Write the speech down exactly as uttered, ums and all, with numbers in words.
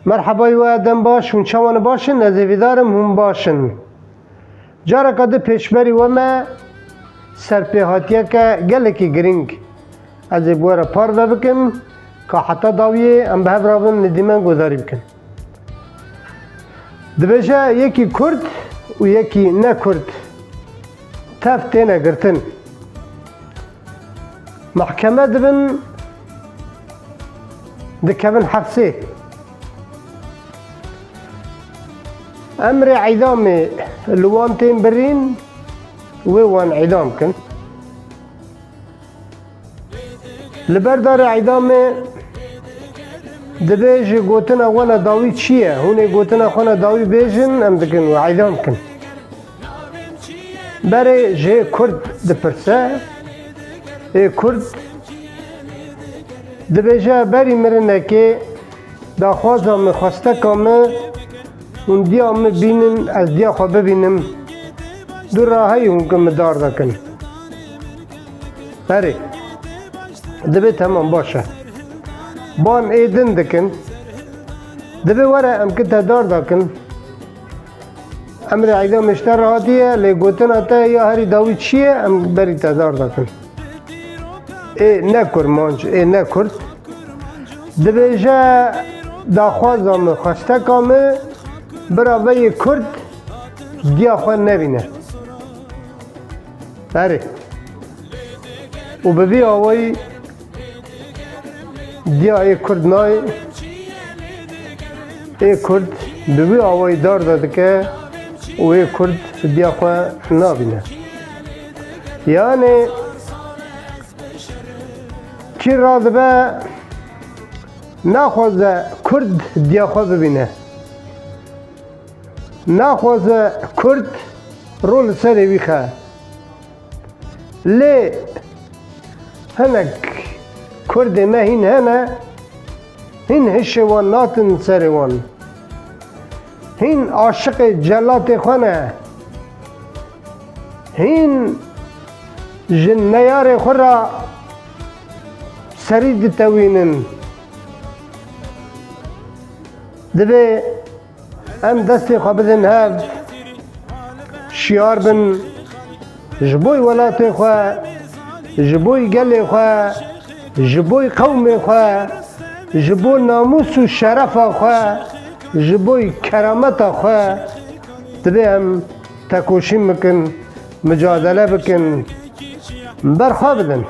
Merhebay we, dem baş, hûn çawan baş in? Ez hêvîdar im hûn baş in. Careka di pêşberî we me serpêhatiyeke gelekî girîng. Ez ê bi we re parve bikim, ka heta dawiyê em bi hev re bin li dîmen guhdarî bikin. Dibêje yekî Kurd û yekî ne Kurd tev têne girtin. Mehkeme dibin, dikevin hefsê. Emrê îdamê li wan tên birîn, wê wan îdam kin. Li ber darê îdamê dibê ji gotina we ne dawî çi ye? Hûn ê gotina xwe ne dawî bêjin, em dikin we îdam kin. Berê ji Kurd dipirse, ê Kurd dibêje, berî mirinekê daxwaza min, xwesteka min, hûn diya min bînin, ez diya xwe bibînim. Du raheyî hûn ki min dar dikin. Berê. Dibê temam, baş e. Ban ê din dikin. Dibê were em ki te dar dikin. Emrê îdamê ji te re hatiye, lê gotina te ya herî dawî çi ye, em berî te dar dikin. Ê ne kurmanc, ê ne kurd. Dibêje, daxwaza min, xwesteka min, bira vê yê kurd diya xwe nebîne. Erê. Û bi vî awayî diya ê Kurd nayê, ê Kurd bi wî awayî darda dike û ê Kurd diya xwe nabîne. Yanê kî radibe naxwaze Kurd diya xwe bibîne. Naxwaze Kurd ro li serê wî xe. Lê hinek Kurdê me hîn hene, hîn hişê wan natin serê wan. Hîn aşiqê celatê xwe ne. Hîn ji neyarê xwe re serî ditewînin. Divê em destê xwe bidin hev, şiyar bin, ji bo welatê xwe, ji bo gelê xwe, ji bo qewmê xwe, ji bo namûs û şerefa xwe, ji bo kerameta xwe, divê em tekoşîn bikin, micadele bikin, berxwe bidin.